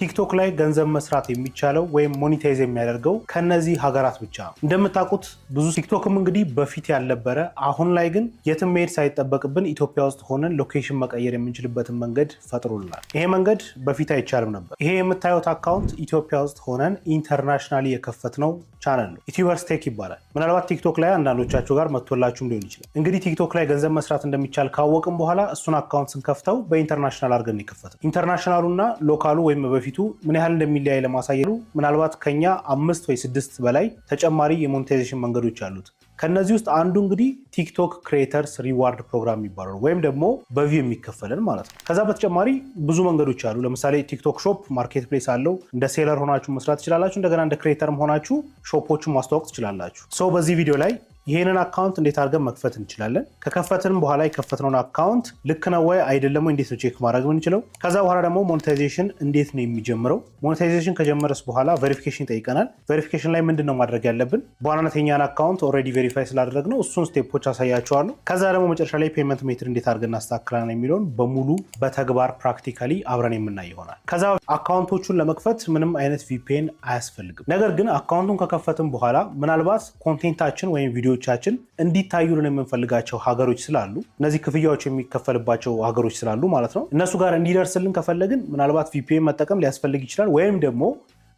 ቲክቶክ ላይ ገንዘብ መስራት የሚቻለው ወይም monetize የሚያደርገው ከነዚህ ሀገራት ብቻ ነው። እንደምታውቁት ብዙ ቲክቶክም እንግዲህ በፊት ያልነበረ፣ አሁን ላይ ግን የትም መሄድ ሳይጠበቅብን ኢትዮጵያ ውስጥ ሆነን location መቀየር የምንችልበትን መንገድ ፈጥሮልናል። ይሄ መንገድ በፊት አይቻልም ነበር። ይሄ የምታዩት account ኢትዮጵያ ውስጥ ሆነን internationally የከፈትነው ቻናል ነው። ዩቲዩበርስ ቴክ ይባላል። ምናልባት ቲክቶክ ላይ አንዳንዶቻችሁ ጋር መጥቶላችሁም ሊሆን ይችላል። እንግዲህ ቲክቶክ ላይ ገንዘብ መስራት እንደሚቻል ካወቅም በኋላ እሱን account ስንከፍተው በ international አድርገን የከፈትነው። International ኡና local ኡ ወይም በፊቱ ምን ያህል እንደሚለያይ ለማሳየት ምናልባት ከኛ አምስት ወይ ስድስት በላይ ተጨማሪ የ monetization መንገዶች አሉት። ከነዚህ ውስጥ አንዱ እንግዲህ TikTok Creators Reward Program የሚባለው ወይም ደግሞ በ view የሚከፈለን ማለት ነው። ከዛ በተጨማሪ ብዙ መንገዶች አሉ። ለምሳሌ TikTok Shop marketplace አለው። እንደ seller ሆናችሁ መስራት ትችላላችሁ። እንደገና እንደ creator ም ሆናችሁ shop ኦችን ማስተዋወቅ ትችላላችሁ። So በዚህ ቪዲዮ ላይ ይሄንን account እንዴት አድርገን መክፈት እንችላለን፣ ከከፈትንም በኋላ የከፈትነውን account ልክ ነው ወይ አይደለም ወይ እንዴት ነው check ማድረግ የምንችለው፣ ከዛ በኋላ ደግሞ monetization እንዴት ነው የሚጀምረው፣ monetization ከጀመረስ በኋላ verification ይጠይቀናል። Verification ላይ ምንድን ነው ማድረግ ያለብን? በዋናነት የኛን account already verify ስላደረግነው እሱን step ኦች አሳያችኋለሁ። ከዛ ደግሞ መጨረሻ ላይ payment method እንዴት አድርገን እናስተካክላለን የሚለውን በሙሉ በተግባር practically አብረን የምናይ ይሆናል። ከዛ account ኦቹን ለመክፈት ምንም አይነት VPN አያስፈልግም። ነገር ግን account ኡን ከከፈትን በኋላ ምናልባት content ኣችን ወይም ቪዲዮቻችን እንዲታዩልን የምንፈልጋቸው ሀገሮች ስላሉ፣ እነዚህ ክፍያዎች የሚከፈልባቸው ሀገሮች ስላሉ ማለት ነው፣ እነሱ ጋር እንዲደርስልን ከፈለግን ምናልባት VPN መጠቀም ሊያስፈልግ ይችላል። ወይም ደግሞ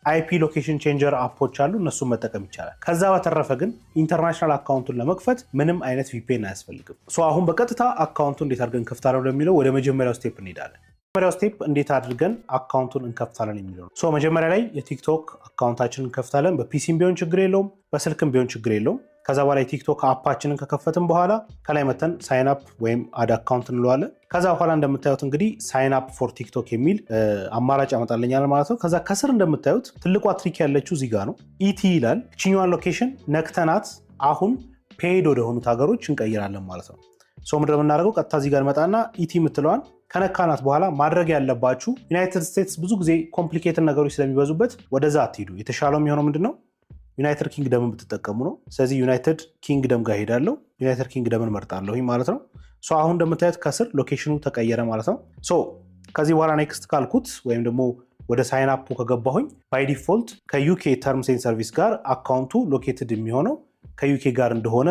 IP location changer app ኦች አሉ፣ እነሱን መጠቀም ይቻላል። ከዛ በተረፈ ግን international account ኡን ለመክፈት ምንም አይነት VPN አያስፈልግም። So አሁን በቀጥታ account ኡን እንዴት አድርገን እንከፍታለን ወደሚለው ወደ መጀመሪያው step እንሄዳለን። መጀመሪያው step እንዴት አድርገን account ኡን እንከፍታለን የሚለው ነው። So መጀመሪያ ላይ የቲክቶክ account ኣችንን እንከፍታለን። በ PC ም ቢሆን ችግር የለውም፣ በስልክም ቢሆን ችግር የለውም። ከዛ በኋላ የቲክቶክ app ኣችንን ከከፈትን በኋላ ከላይ መተን sign up ወይም add account እንለዋለን። ከዛ በኋላ እንደምታዩት እንግዲህ sign up for TikTok የሚል አማራጭ ያመጣልኛል ማለት ነው። ከዛ ከስር እንደምታዩት ትልቋ trick ያለችው እዚህ ጋ ነው። ET ይላል። እችኛዋን location ነክተናት አሁን paid ወደሆኑት ሀገሮች እንቀይራለን ማለት ነው። So ምንድን ነው የምናደርገው? ቀጥታ እዚህ ጋር እንመጣና ET የምትለዋን ከነካናት በኋላ ማድረግ ያለባችሁ ዩናይትድ ስቴትስ ብዙ ጊዜ complicated ነገሮች ስለሚበዙበት ወደዛ አትሂዱ። የተሻለው የሚሆነው ምንድን ነው? ዩናይትድ ኪንግደምን ብትጠቀሙ ነው። ስለዚህ ዩናይትድ ኪንግደም ጋር ሄዳለሁ። ዩናይትድ ኪንግደምን መርጣለሁ ማለት ነው። So አሁን እንደምታዩት ከስር location ኑ ተቀየረ ማለት ነው። So ከዚህ በኋላ next ካልኩት ወይም ደግሞ ወደ sign up ኡ ከገባሁኝ by default ከ UK terms and service ጋር account ኡ located የሚሆነው ከ UK ጋር እንደሆነ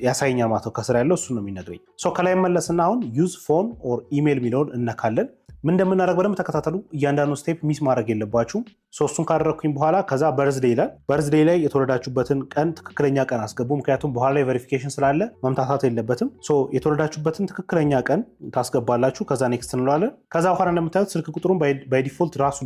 ያሳየኛል ማለት ነው። ከስር ያለው እሱን ነው የሚነግረኝ። So ከላይ መለስና አሁን use phone or email የሚለውን እነካለን። ምን እንደምናደርግ በደንብ ተከታተሉ። እያንዳንዱ step miss ማድረግ የለባችሁም። So እሱን ካደረግኩኝ በኋላ ከዛ birthday ይላል። Birthday ላይ የተወለዳችሁበትን ቀን ትክክለኛ ቀን አስገቡ። ምክንያቱም በኋላ ላይ verification ስላለ መምታታት የለበትም። So የተወለዳችሁበትን ትክክለኛ ቀን ታስገባላችሁ። ከዛ next እንለዋለን። ከዛ በኋላ እንደምታዩት ስልክ ቁጥሩን by default ራሱ